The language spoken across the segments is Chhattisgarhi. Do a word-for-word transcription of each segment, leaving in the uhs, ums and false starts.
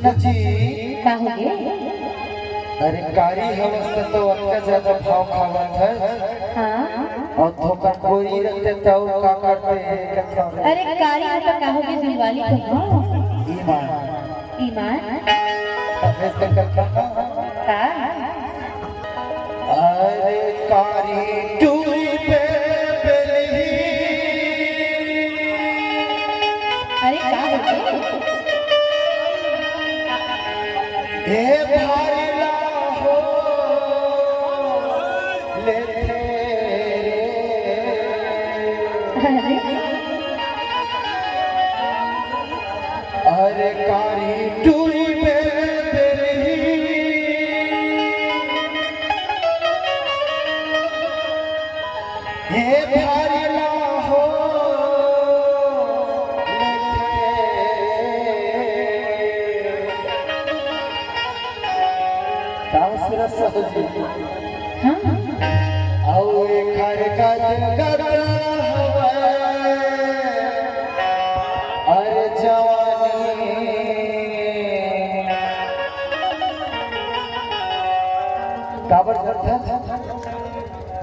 जी। का होगे? अरे, कारी हवस त तो अतका ज्यादा भाव खावत है। हाँ। अउ थोकन गोरी रहिते त अउ का करते, कथा। अरे, कारी हो त का होगे, दिलवाली तो हो। ईमान। ईमान? अबे से कथा। का? अरे कारी टुरी बेबेली। अरे का होगे? ए भारी ला हो लेथे रे। अरे। अरे कारी टुरी बेबेली, हे भारी ला हो लेथे। का सुरत साहू जी? हाँ। अउ एखर गदगद हवय, अरे जवानी। काबर करथन?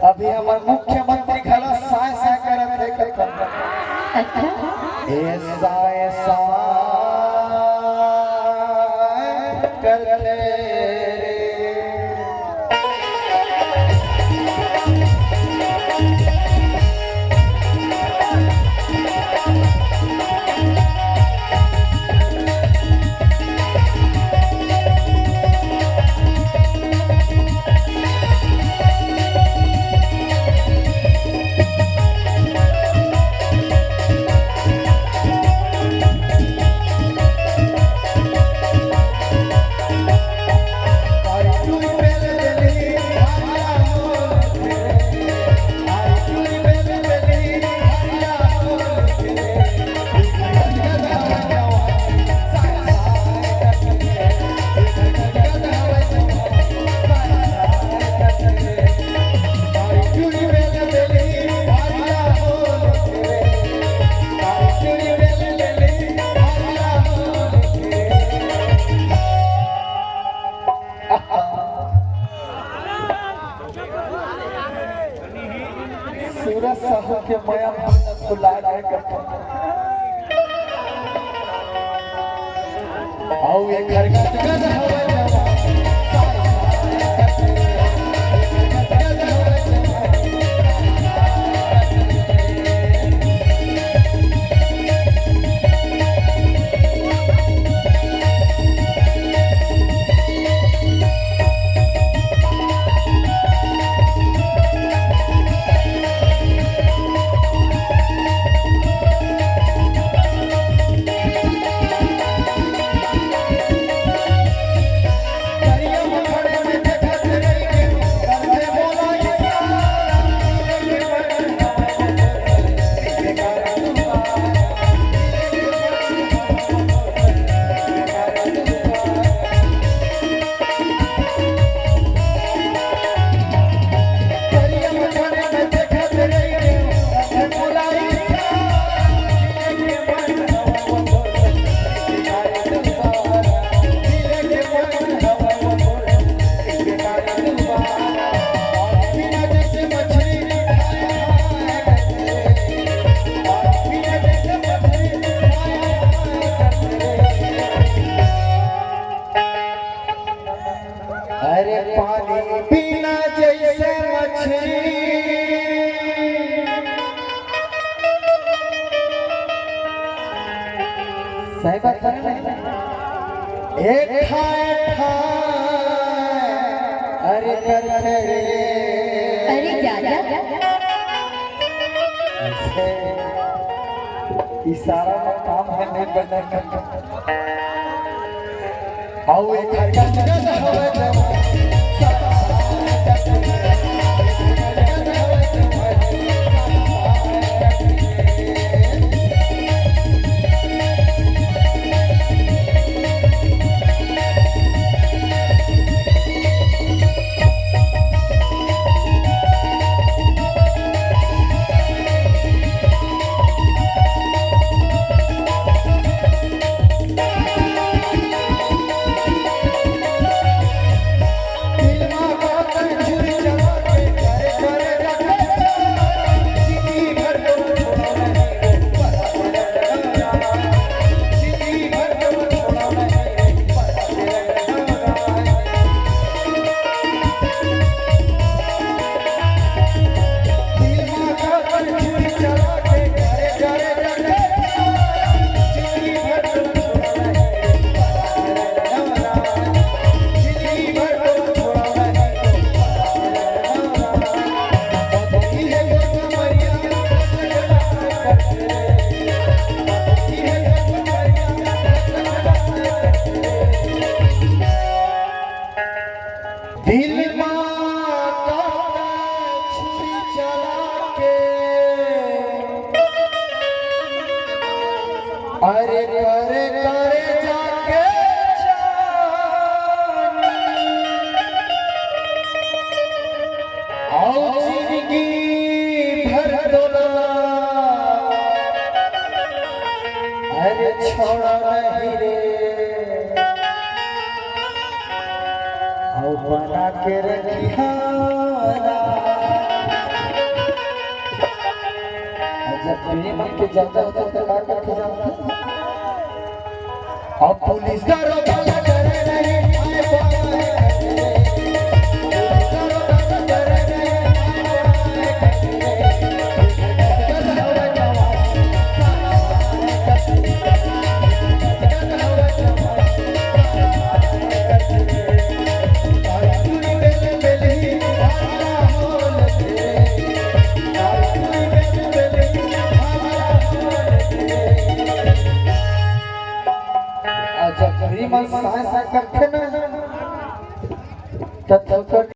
अभी हमर मुख्यमंत्री घला साय साय करत हे कथा। अच्छा। ए साय साय करत हे रे। सूरज साहू के मया मन फुला जाए कथा। अउ एखर गदगद हवय जवान। अरे पानी बिना जैसे मछली। सही बात है ना? एक खाए खाए, अरे करते रे। अरे क्या, क्या? ऐसे इशारा में काम है, नहीं बनेगा। अउ एखर गदगद हवय जवान। अरे करे करे जाके जानी, अउ जिंदगी भर तोला, अरे छोड़ा नहीं रे, अउ बना के रखिहा ना। जब प्रेम के जलता होता तो का करके जाता? अब पुलिस दरोगा डरे नहीं,